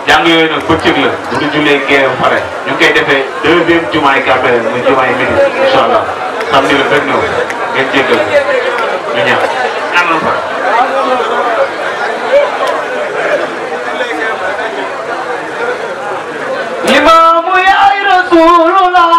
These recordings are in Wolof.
jàng yooyu nag bëccëg la bu ñu jullee gee ba pare ñu ngi koy defee deuxième jumaay Cambérène muy jumaay Médine incha allah samedi la benn ñëw ngeen jéggal ñu ñaan ñaanal fa. Limaamu yaay Rasulullah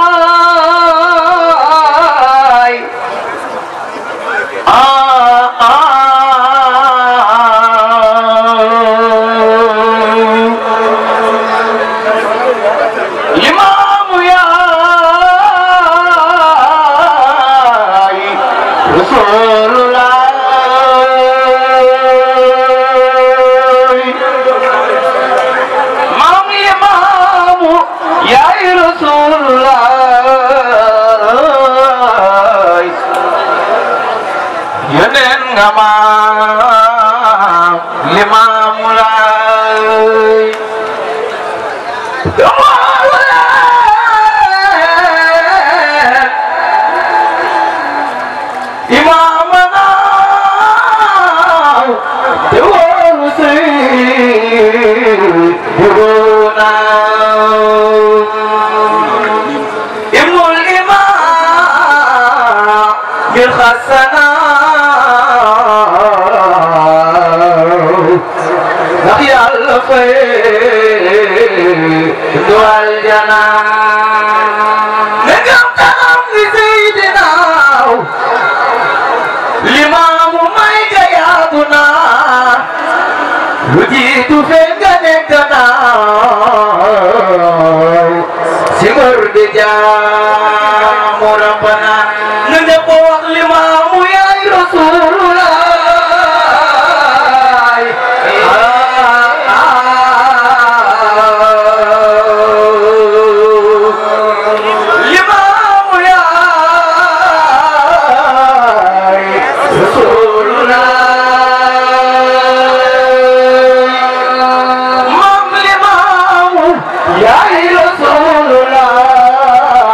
Limaamu Laay imaamana dewal sayyiduna imul imaam bil xasana ndax Yàlla fay du aljana negam tanam ni Seydina Limaamu may ga yaatu na lu jiitu fekk nga nekk na si ngor di jaamu Rabbana na ne ko wax Limaamu yaay Rasulullah Rasulullah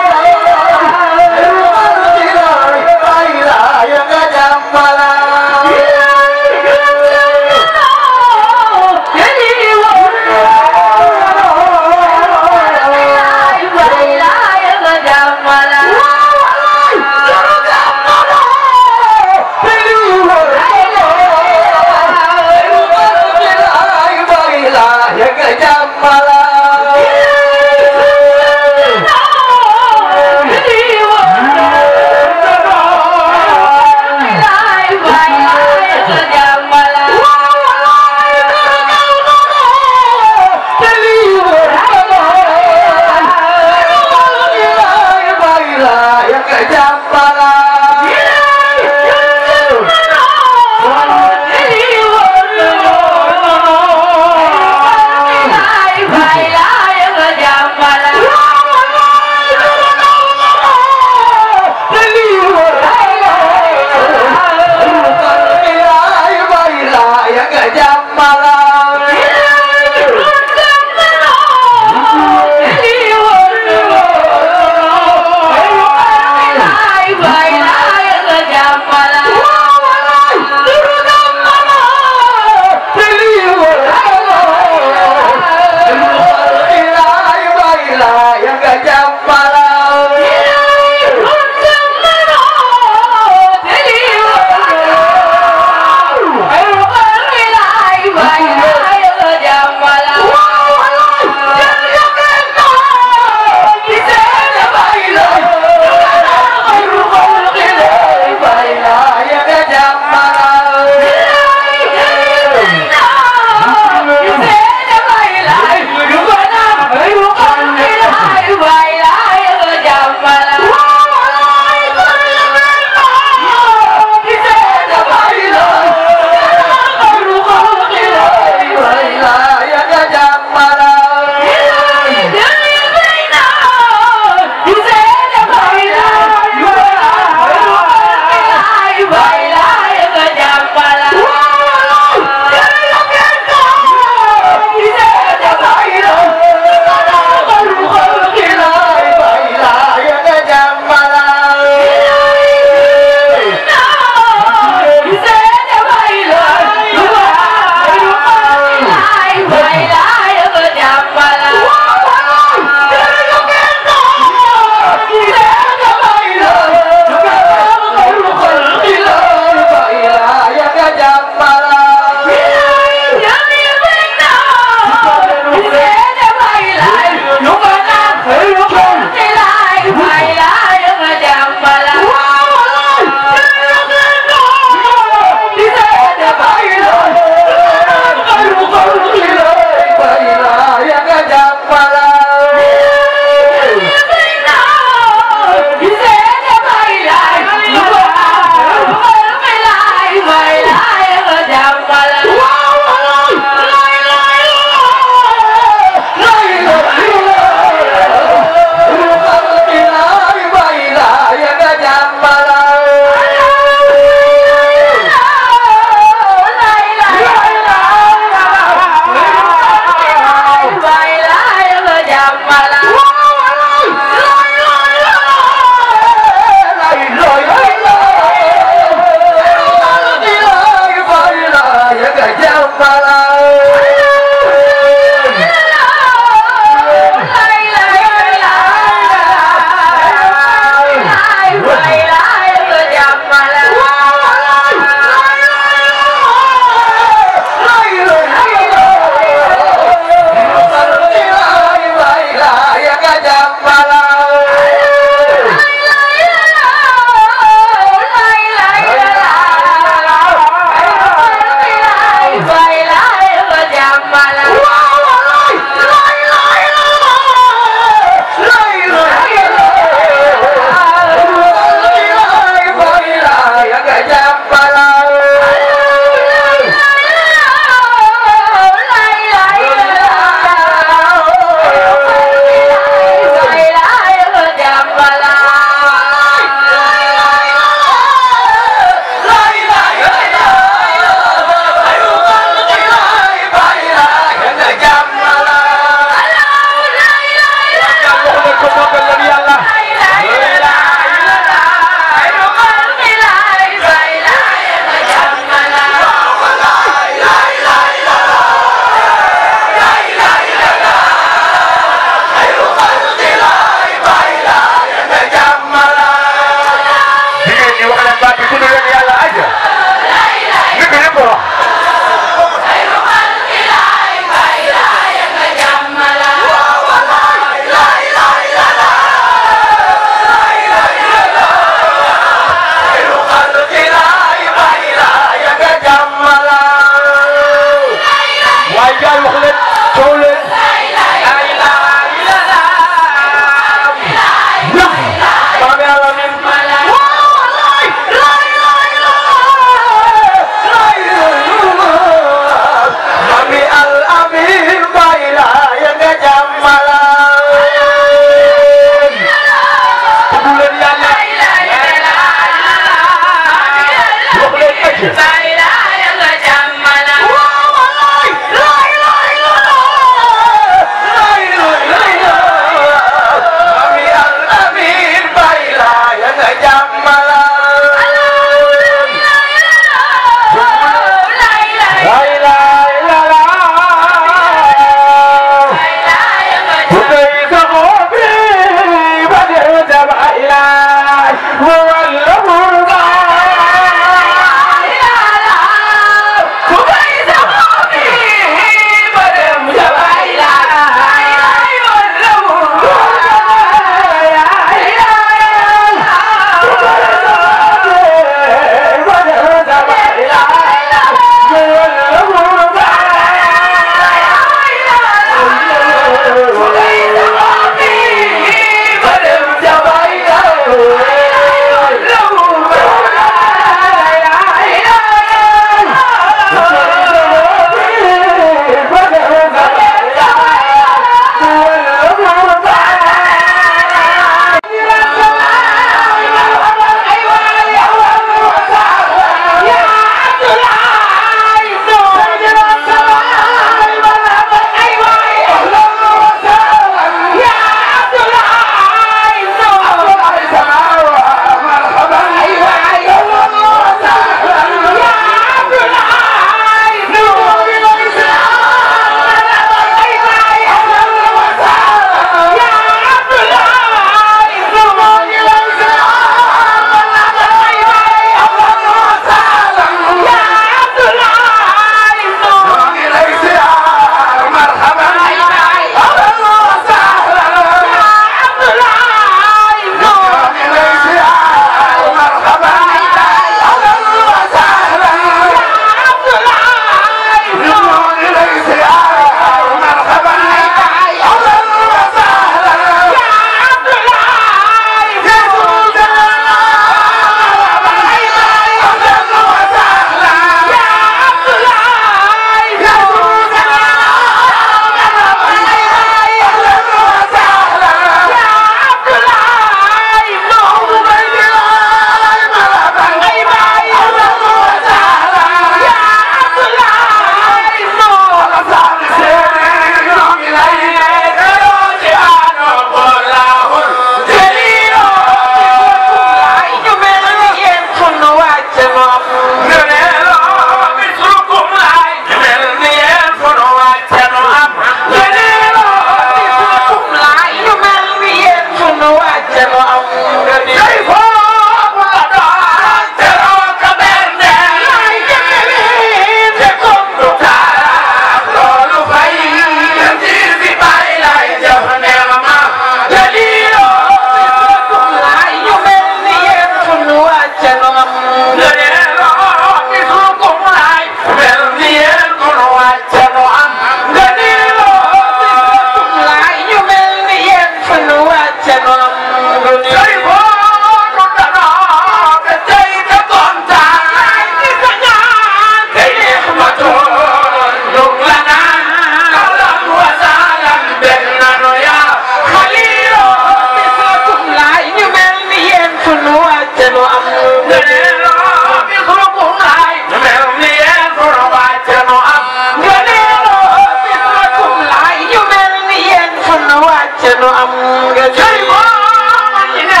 nu am nga jëy moom ci ne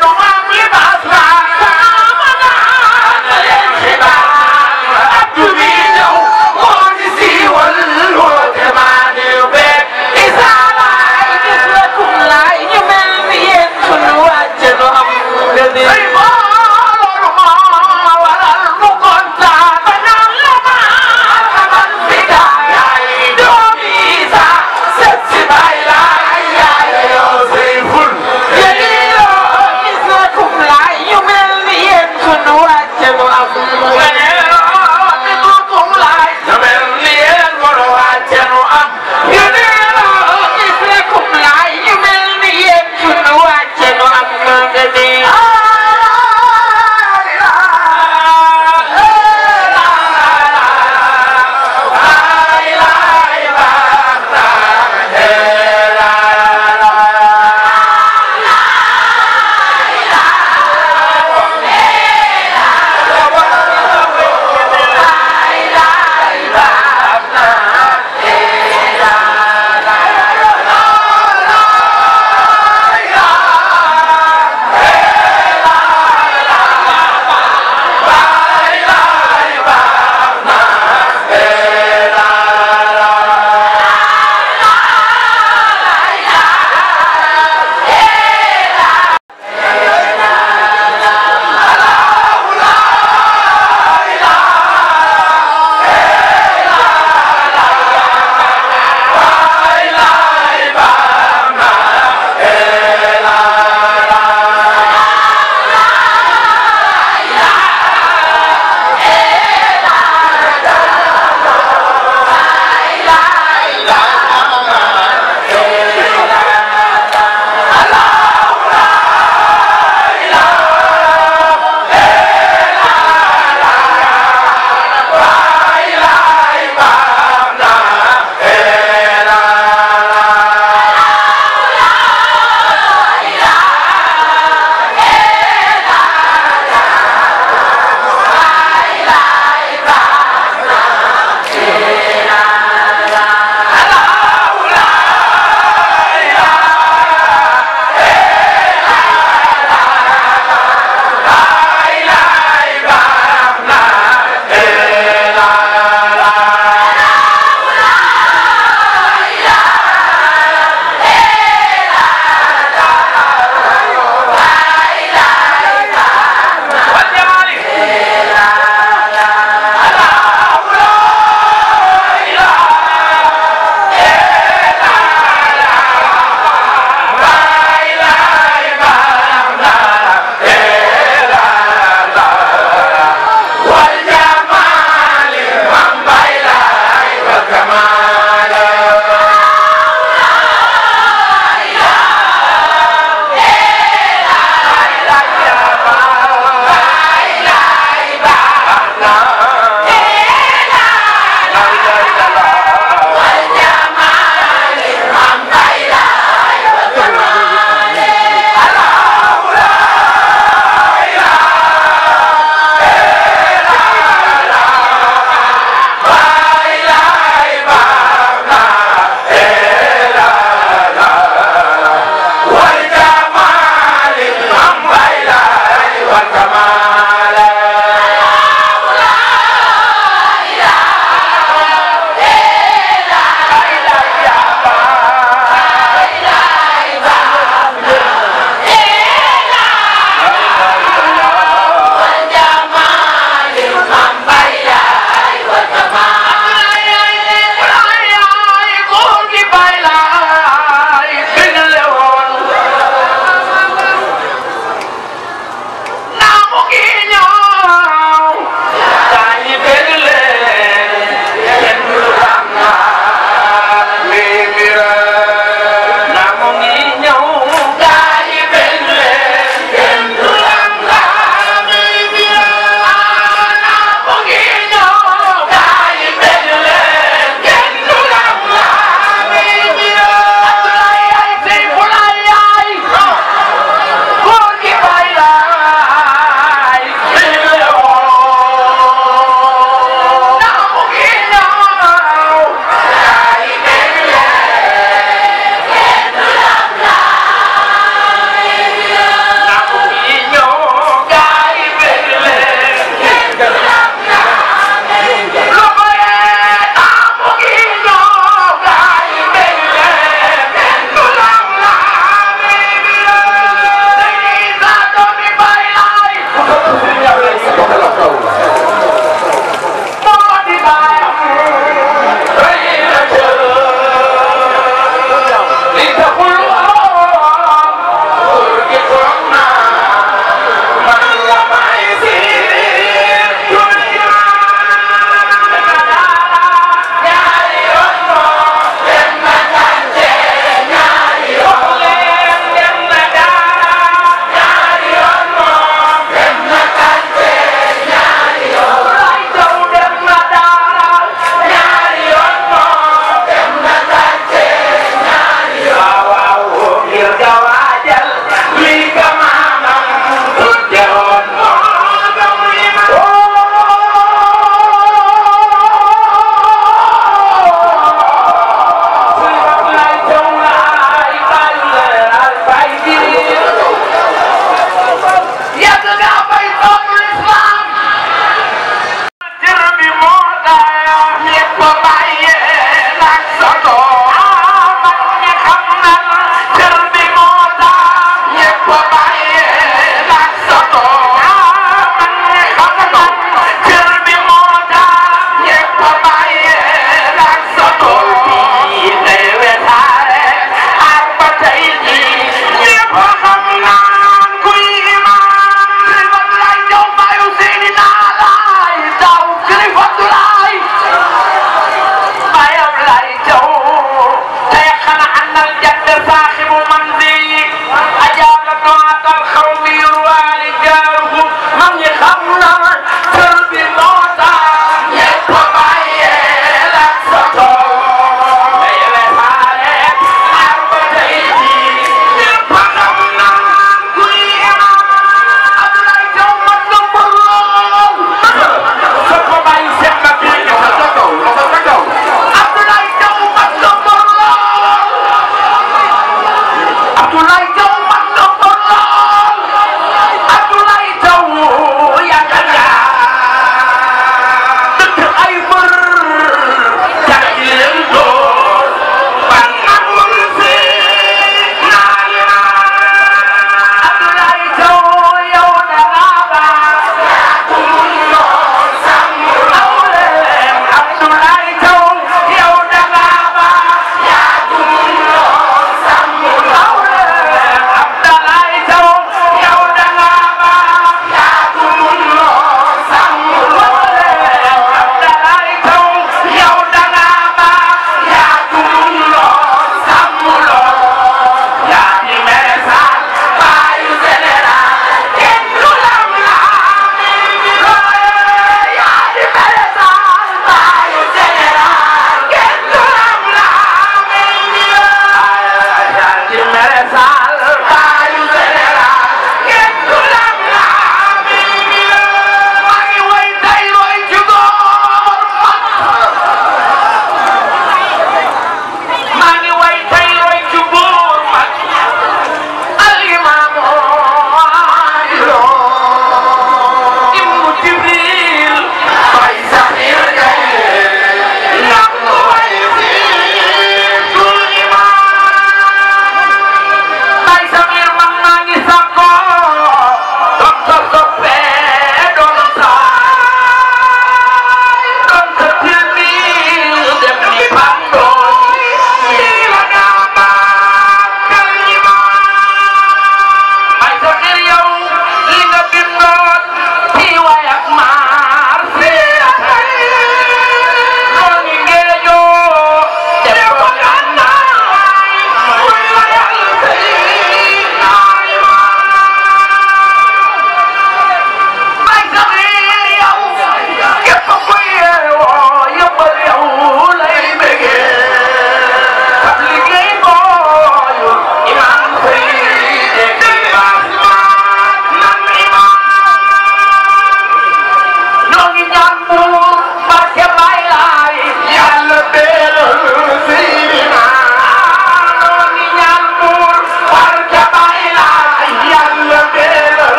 nu maam li baas la sama naa leen xibaar abdu bi ñëw moo di siiwal woote maa di beeg isaalaay gis la kum laay ñu mel ni yéen sunu wàcce nu am nga jëy loolu moo waral mu kontaan ba naan la maa xamal fi gaa yaay doomi sa set si bay laay yaay yow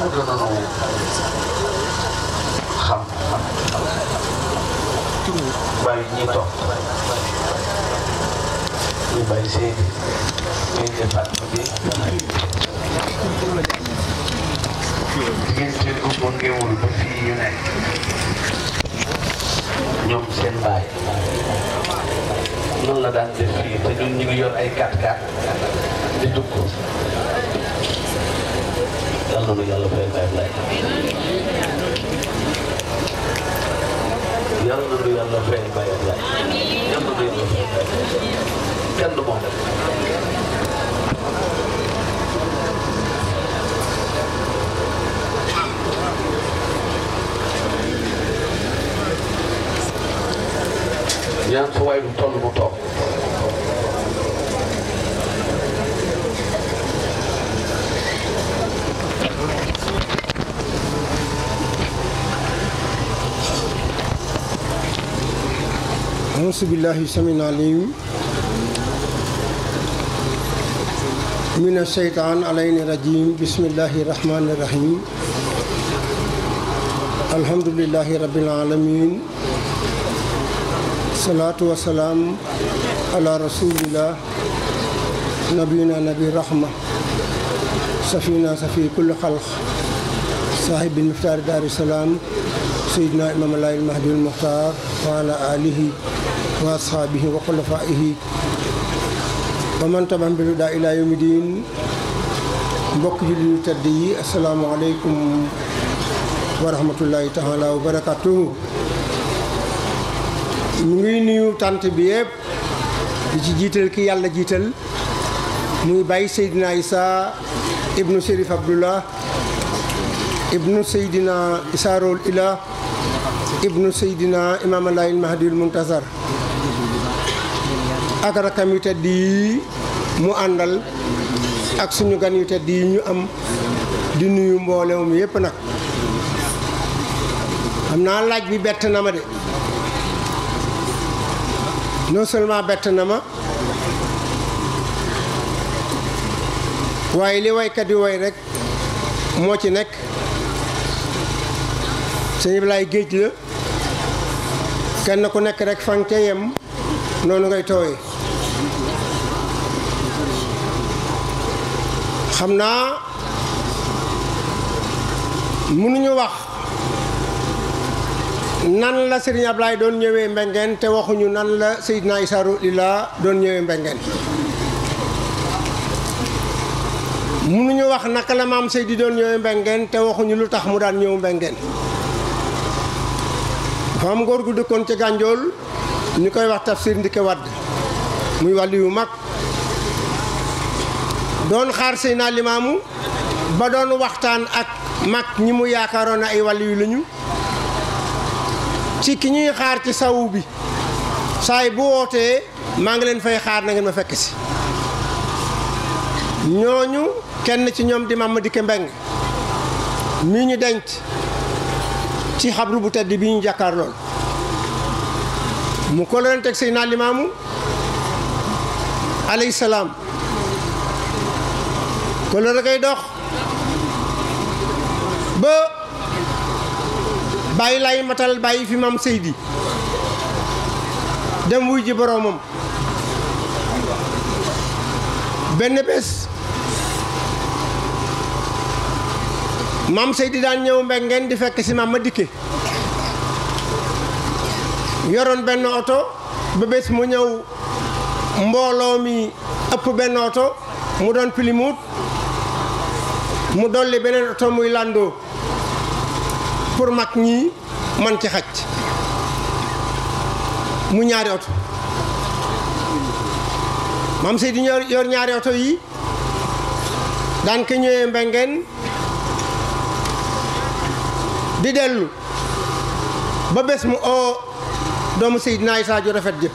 mu gënoon xam bàyyi ñi toog ñu bàyyi seeni ñu defaat bi diggante Ousmane Ngéwul ba fii yu nekk ñoom seen baay noonu la daan def fii te ñun ñu ngi yor ay 4x4 di dugg yàlla na yàlla fay Baye Ablaye yàlla na yàlla fay Baye Ablaye yàlla na yàlla fay Baye kenn du moom ñaan sa waay bu toll mu toog أعوذ بالله السميع العليم من الشيطان علينا الرجيم بسم الله الرحمن الرحيم الحمد لله رب العالمين الصلاة والسلام على رسول الله نبينا نبي رحمة سفينا سفي كل خلق صاحب المختار دار السلام سيدنا إمام الله المهدي المختار وعلى آله وأصحابه وخلفائه ومن تبعهم بالهدى إلى يوم الدين mbokk jullit yu tedd yi asalaamaaleykum wa rahmatullahi taala wa barakatuhu ñu ngi nuyu tant bi yëpp di ci jiital ki yàlla jiital muy Baye Seydina Issa ibnu Chérif Abdullah ibnu Seydina Issa Rohul Ilah ibnu Seydina Imam Allahil Mahdiyul Muntazar ak rakam yu tedd yi mu àndal ak suñu gan yu tedd yi ñu am di nuyu mboolem mi yëpp nag xam naa laaj bi bett na ma de non seulement bett na ma waaye li waykat yi way rek moo ci nekk sëñ Ibrahima géej la kenn ku nekk rek fan ca yem noonu ngay tooyee xam naa mënuñu wax nan la Serigne Ablaye doon ñëwee Mbengeen te waxuñu nan la Seydina Issa Rohul Ilah doon ñëwee Mbengeen mënuñu wax naka la maam Seydi doon ñëwee Mbengeen te waxuñu lu tax mu daan ñëw Mbengeen dafa am góor gu dëkkoon ca Gànjool ñu koy wax Tafsir Ndike Wadd muy wàllu yu mag doon xaar Seydina Limaamu ba doon waxtaan ak mag ñi mu yaakaaroon ay wàllu yu lañu ci ki ñuy xaar ci sawu bi saay bu wootee maa ngi leen fay xaar na ngeen ma fekk si ñooñu kenn ci ñoom di Mame Madické Mbeng mii ñu denc ci xabru bu tedd bi ñu jàkkaar lool mu ko leen teg Seydina Limaamu alayhi salaam ko la ngay dox ba bàyyi lay matal bàyyi fi maam Seydi dem wuy ji boroomam benn bés maam Seydi daan ñëw Mbengeen di fekk si Mame Madické yoroon benn oto ba bés mu ñëw mbooloo mi ëpp benn oto mu doon Plymouth mu dolli beneen oto muy Lando pour mag ñi man ci xaj mu ñaari oto maam Seydi yor ñaari oto yi daan ko ñëwee Mbengeen di dellu ba bés mu oo doomu Seydina Issa ju rafet jë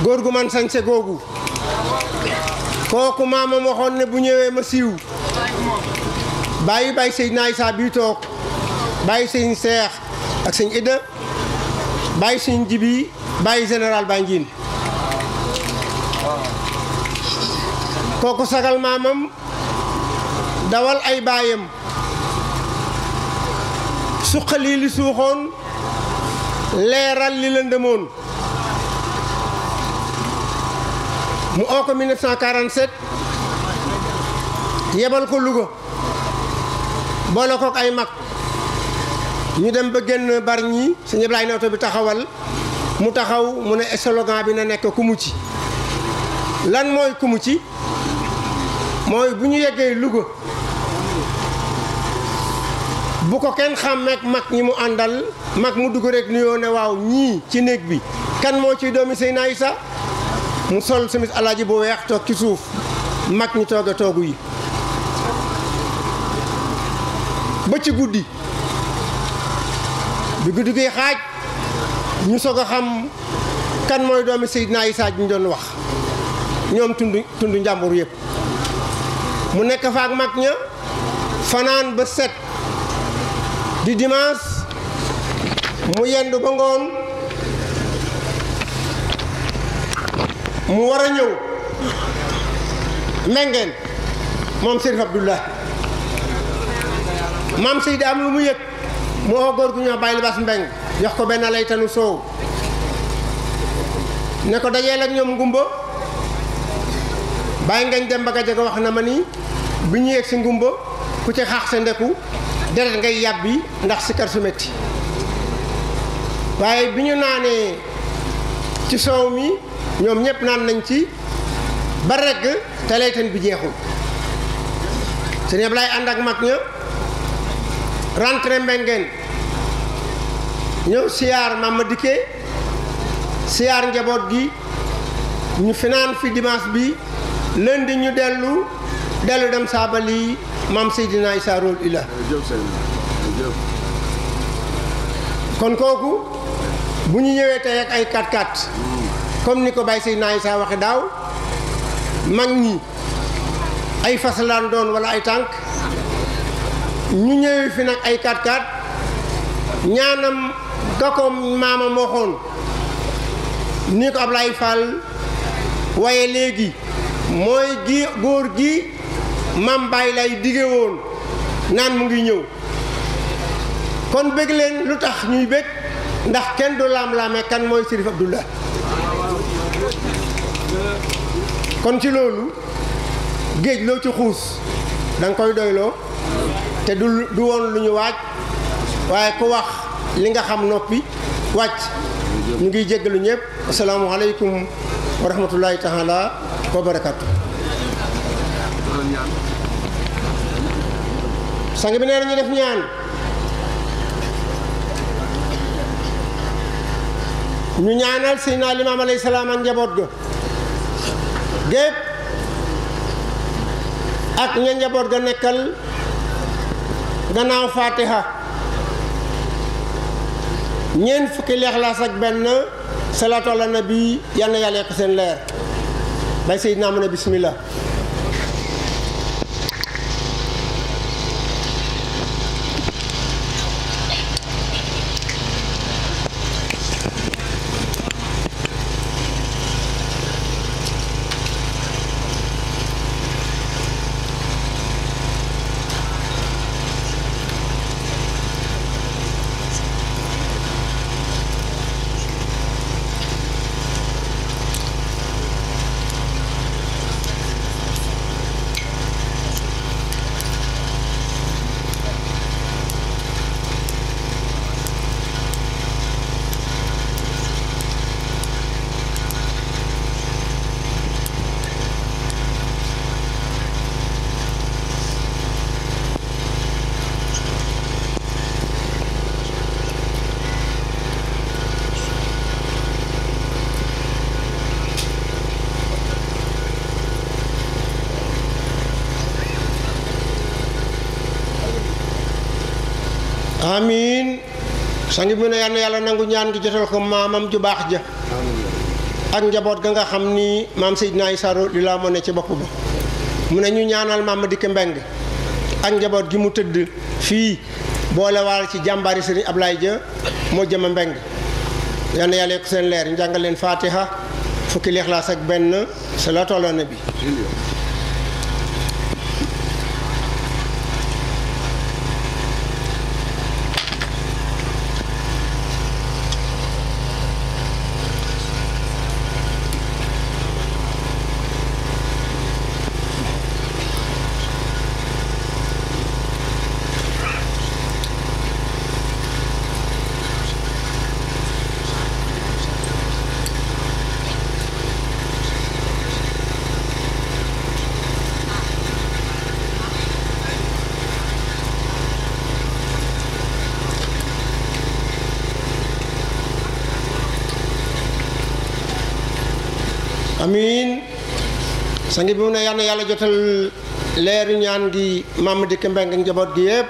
góor gu man sañse googu kooku maamam waxoon ne bu ñëwee ma siiw bàyyi Seydina Issa bii toog bàyyi sëñ Seex ak sëñ Ida bàyyi sëñ Jibi bàyyi général Bandiine kooku sagal maamam dawal ay baayam suqali li suuxoon leeral li lëndëmoon mu oo ko 1947 yebal ko Louga boole kook ay mag ñu dem ba génn Bargny sëñ Ablaye Nawto bi taxawal mu taxaw mu ne slogan bi na nekk ku mu ci lan mooy ku mu ci mooy bu ñu yeggee Louga bu ko kenn xàmmeek mag ñi mu àndal mag mu dugg rek nuyoo ne waaw ñii ci néeg bi kan moo ciy doomi Seydina Issa mu sol simis alaaji bu weex toog ci suuf mag ñi tooge toogu yi ba ci guddi bi guddi gi xaaj ñu soog a xam kan mooy doomi Seydina Issa ñu doon wax ñoom tund njàmbur yëpp mu nekk fa ak mag ña fanaan ba set di dimanche mu yendu ba ngoon mu war a ñëw Mbengeen moom Serif Abdoulaye maam Seydi am lu mu yëg mu oo góor gu ñoo bàyyi libaas mbeng jox ko benn laytanu soow ne ko dajeel ak ñoom ngumba bàyyi ngañ dem ba ga jega wax na ma ni bi ñu yegg si ngumba ku ci xaax sa ndeku deret ngay yàbbi ndax sikar su metti waaye bi ñu naanee ci soow mi ñoom ñëpp naan nañ ci ba regg te laytan bi jeexul sëñ Ablaye ànd ak mag ña rentré Mbengeen ñëw siyaar Mama Dikke siyaar njaboot gi ñu finaan fi dimanche bi lundi ñu dellu dem saabali maam Seydina Issa Rohou Ila kon kooku bu ñu ñëwee tey ak ay 4x4 comme ni ko Baye Seydina Issa waxe daaw mag ñi ay fas laan doon wala ay tànk ñu ñëwee fi nag ay 4x4 ñaanam ga ko maamam waxoon ni ko Ablaye Fall waaye léegi mooy gi góor gi maam Baye lay dige woon naan mu ngi ñëw kon bëgg leen lu tax ñuy bëgg ndax kenn du laam-laame kan mooy Serif Abdoulaye kon ci loolu géej loo ci xuus da nga koy doyloo te du woon lu ñu waaj waaye ku wax li nga xam noppi wàcc ñu ngi jéggalu ñëpp asalaamualeykum wa rahmatullahi taala wa barakatu sang bi nee na ñu def ñaan ñu ñaanal Seydina Limaam alayhi salaam ak njaboot ga gépp ak ña njaboot ga nekkal gannaaw Fatiha ñeent fukki Ixlaas ak benn salaatu ala nabi yal na yàlla yokk seen leer bay Seydina mu ne bismillah amiin sangi bi ne yàlla nangu ñaan gi jotal ko maamam ju baax ja ak njaboot ga nga xam ni maam Seydina Issa Rohou Ila moo ne ci bopp ba mu ne ñu ñaanal Mama Dikke Mbeng ak njaboot gi mu tëdd fii boole waal ci jàmbaari Serigne Ablaye ja moo jëma Mbeng yal na yàlla yokk seen leer ñu jàngal leen Fatiha fukki Ixlaas ak benn salaatu ala nabi amiin sangi bi mu ne yal na yàlla jotal leeru ñaan gi maam Dikk Mbeng ak njaboot gi yëpp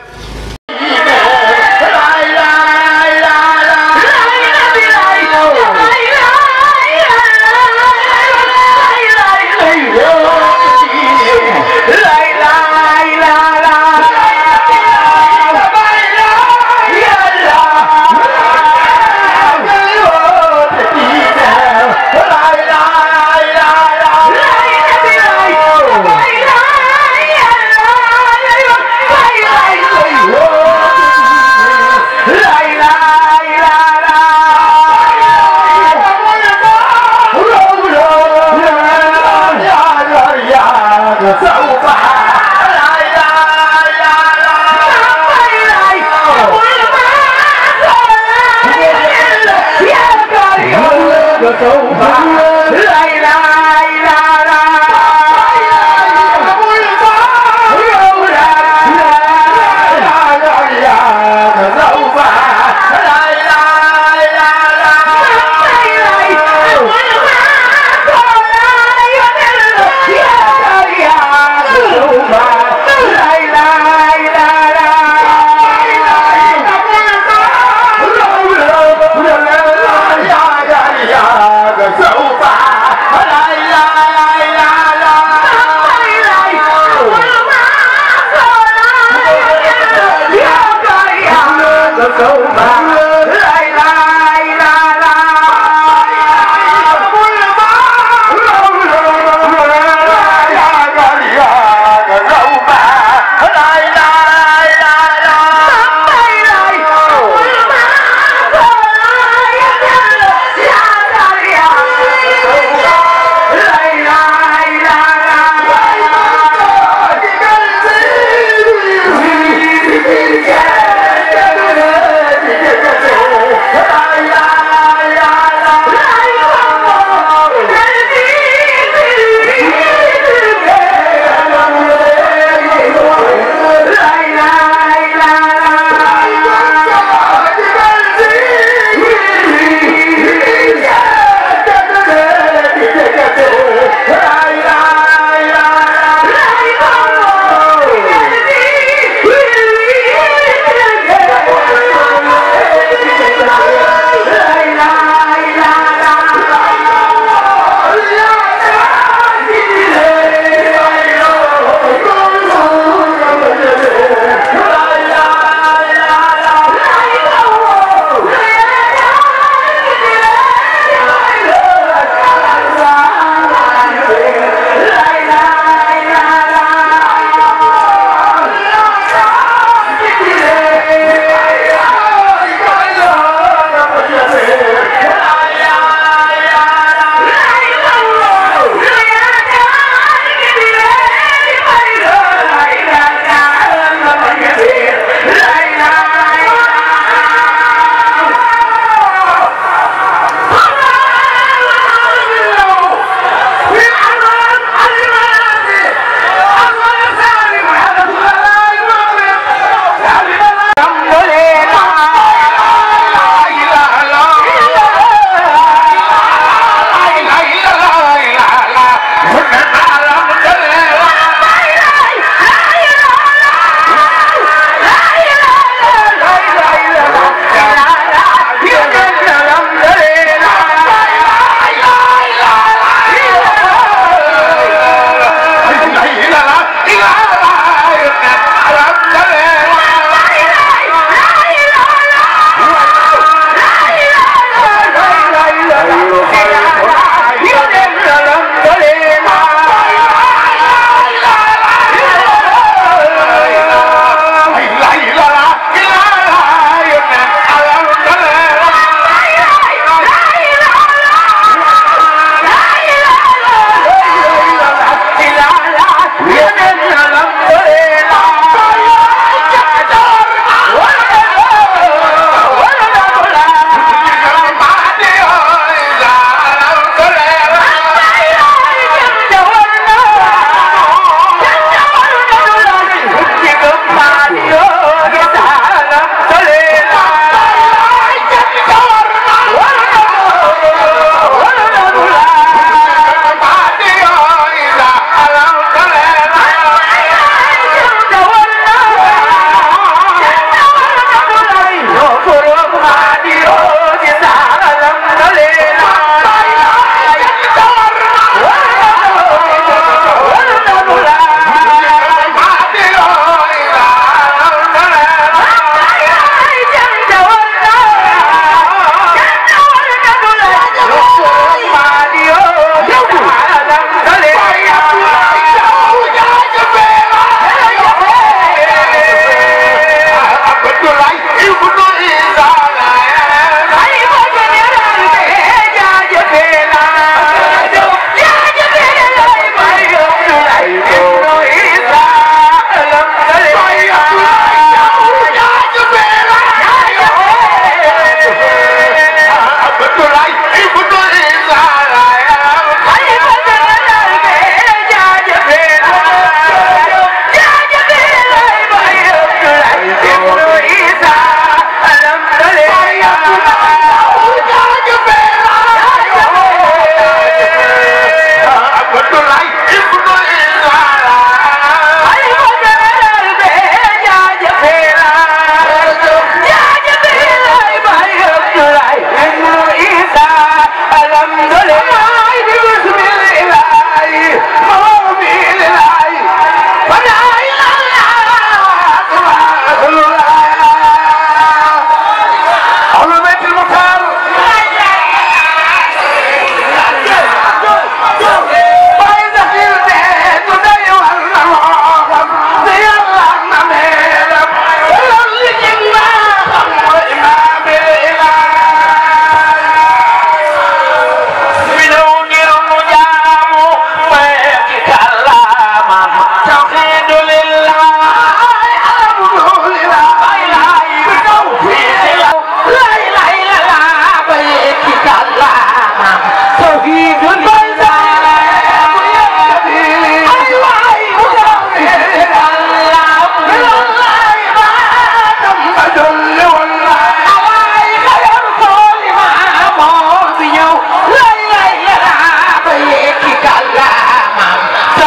So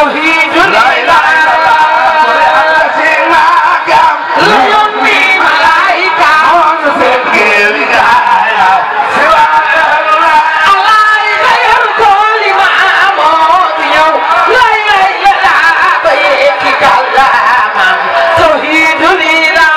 توحيد لا إله إلا الله سيدنا كم لا ينبي ملائكة ونسجل الهداية سوى الله غير كل معمود يوم لا إله إلا الله بيك كلاما توحيد الإله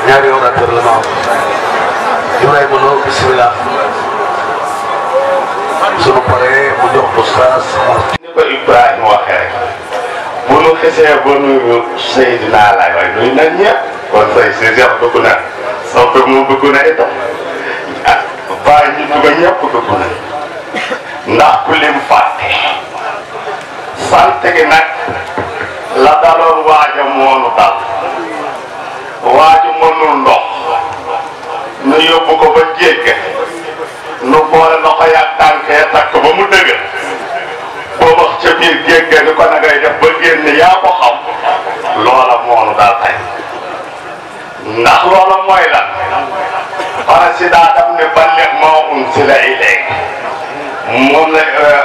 ñaari orateur la ma am Ibrahima Lo bismillah sunu paree mu jox oustaz ni ko Ibrahima waxee rek bu nu xesee ba nuyu Seydina Laay waaye nuyu nañ ñëpp kon say si Cheikh dugg na soppe mu dugg na itam ah bàyyi ñu dugg ñëpp dugg na ndax ku lim fàtte sant gi nag la daloon waaja moonu dal waaju mënul ndox nu yóbbu ko ba géej nu boole loxo yaag tànkee takk ba mu dëgër boo wax ca biir géej ga ni ko na ngay def ba génn yaa ko xam loola moonu daal tey ndax loola mooy lan président daf ne balligh maa unzila ilayk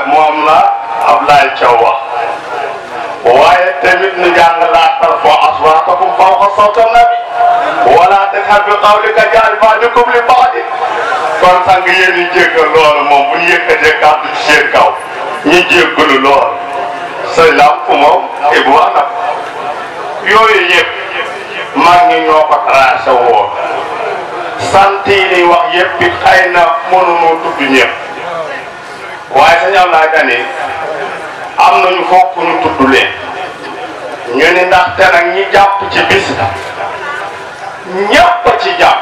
moom la Ablaye Thiaw wax waaye tamit nu jàng laa tarfa'u aswaatakum fawqa sawti nabi wala tajharu bi qawlika kajahri ba'dikum li ba'din kon sang yéen ñi jéggal loolu moom bu ñu yëkkatee kàddu ci seen kaw ñu jéggalu lool say lamp moom ibu anam yooyu yëpp mag ñi ñoo ko tracé woon sant yi ni wax yëpp it xëy na mënuñoo tudd ñëpp waaye sa ñaw laa gani am nañu fokk ñu tudd leen ñu ni ndaxte nag ñi jàpp ci bis ñëpp ci jàpp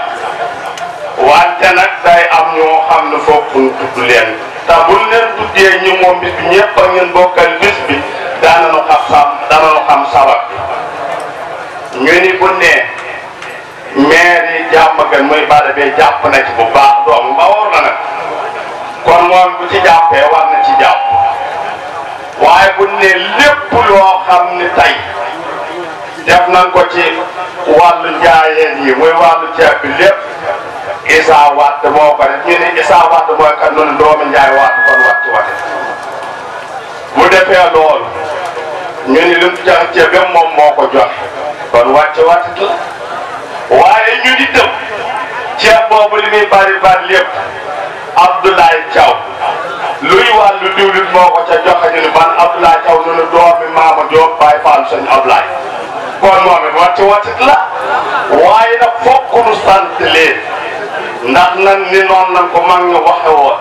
wante nag day am ñoo xam ne fokk ñu tudd leen te buñ leen tuddee ñi moom bis bi ñëpp ak ñun bokkal bis bi daanañu xam sabab ñu ni bu nee maire yi jàmm gën muy bada bee jàpp na ci bu baax doom ma war na nag kon moom bu ci jàppee war na ci jàpp waaye bu ne lépp loo xam ni tey def nañ ko ci wàllu njaayeen yi muy wàllu ceeb bi lépp Issa Wade moo ko def ñu ne Issa Wade mooy kat noonu doomu Njaay Wade kon wàcc wate bu defee loolu ñu ni lu mu joxe ceeb bi moom moo ko joxe kon wàcc wate la waaye ñu di tëb ceeb boobu li muy bari bari lépp Abdoulaye Thiaw luy wàllu diwlit moo ko ca joxe ñu ni ban Abdoulaye Thiaw noonu doomi Maama Diop Baye Fall sëñ Ablaye kon moom it wati watit la waaye nag fokk nu sant leen ndax nan ni noonu nan ko mag ñu waxe woon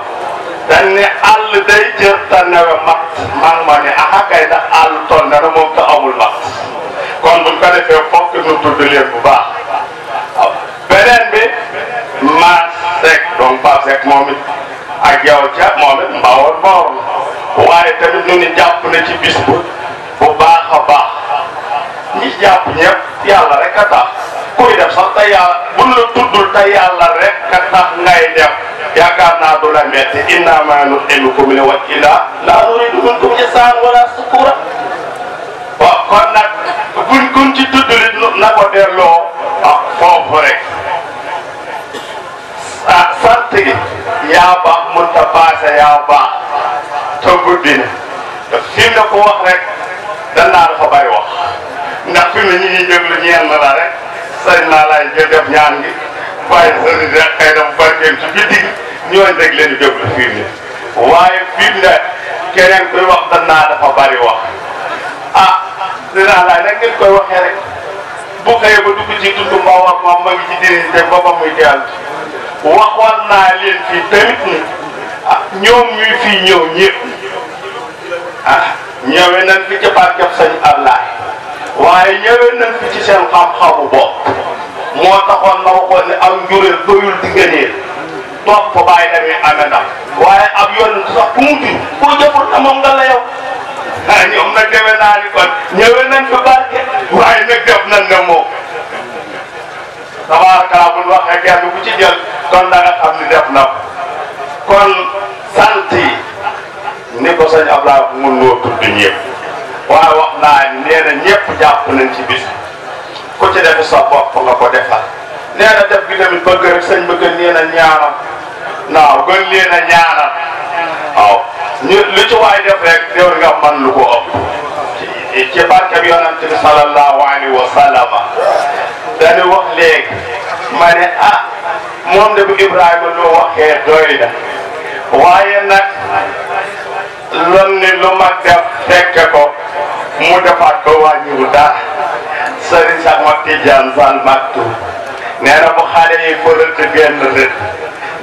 dañ ne àll day jër te newe mat man ma ne akay ndax àll toll na moom te amul mat kon buñ ko defee fokk nu tudd leen bu baax beneen bi Maas Seck donc Pape Seck moom it ak yow ca moom it mbawoon mbawoon la waaye tamit ñu ni jàpp na ci bis bu baax a baax ñi jàpp ñëpp yàlla rek a tax kuy def sax te yàlla buñ la tuddul te yàlla rek a tax ngay def yaakaar naa du la metti inna ma nut'imukum li wajhi llaah laa nuriidu minkum jazaa'an wala shukuura waaw kon nag buñ kun ci tuddul it na ko delloo foofu rek sant gi yaa baax mënut a paase yaa baax te guddi na fi mu ne ko wax rek danaa dafa bari wax ndax fi mu ne ñu ngi déglu ñeen la rek sëñ naa laay def ñaan gi bàyyi sëriñ rek xëy na mu barkeem ci guddi gi ñooñu rek leen di déglu fi mu ne waaye fi mu ne keneen koy wax danaa dafa bari wax dinaa laay nag ngeen koy waxee rek bu xëyee ba dugg ci tundu mbaaw ak moom ma ngi ci diri te boppam muy teel waxoon naa leen fii tamit ni ñoom ñuy fii ñëw ñëpp ñëwee nañ fi ci barkeb sëñ Ablaye waaye ñëwee nañ fi ci seen xam-xamu bopp moo taxoon na waxoon ne am njureel doyul di ngëneel topp fa bàyyi demee amee ndam waaye ab yoon sax ku mu jur koo jëful na moom nga la yow ñoom nag demee naa ni kon ñëwee nañ fi barke waaye nag def nañ ne moom tabaaraka bu ñu waxee kenn ku ci jël kon da nga xam ni def na kon sant yi ni ko sëñ Ablaye mun ngoo tudd ñëpp waaye wax naa nee na ñëpp jàpp nañ ci bis ku ci def sa bopp nga ko defal nee na def gi tamit bëgg rek sëñ bëgg nee na ñaanal naaw gën leen a ñaanal waaw ñu lu ci waay def rek déw nga man lu ko ëpp ci barke bi yonent bi sallallahu alayhi wa sallama dañu wax léegi ma ne moom de bu Ibrahima loo waxee doy na waaye nag lon ni lu mag def fekke ko mu defaat ko wàññiwul dara sëriñ sax ma Tijaan Sall Maktu nee na bu xale yi ko rëdd benn rëdd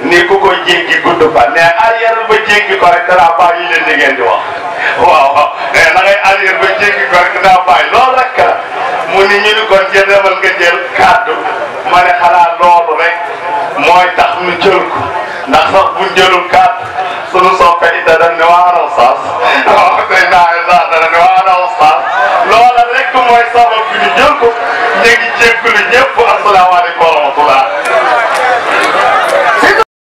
ni ku ko jéggi gudd fa ne arrière ba jéggi ko rek danaa bàyyi leen di ngeen di wax waaw mais na ngay arrière ba jéggi ko rek danaa bàyyi loolu rek la mu ni ñu ni kon jël demal nga jël kàddu ma ne xanaa loolu rek mooy tax nu jël ko ndax sax buñ jëlul kàddu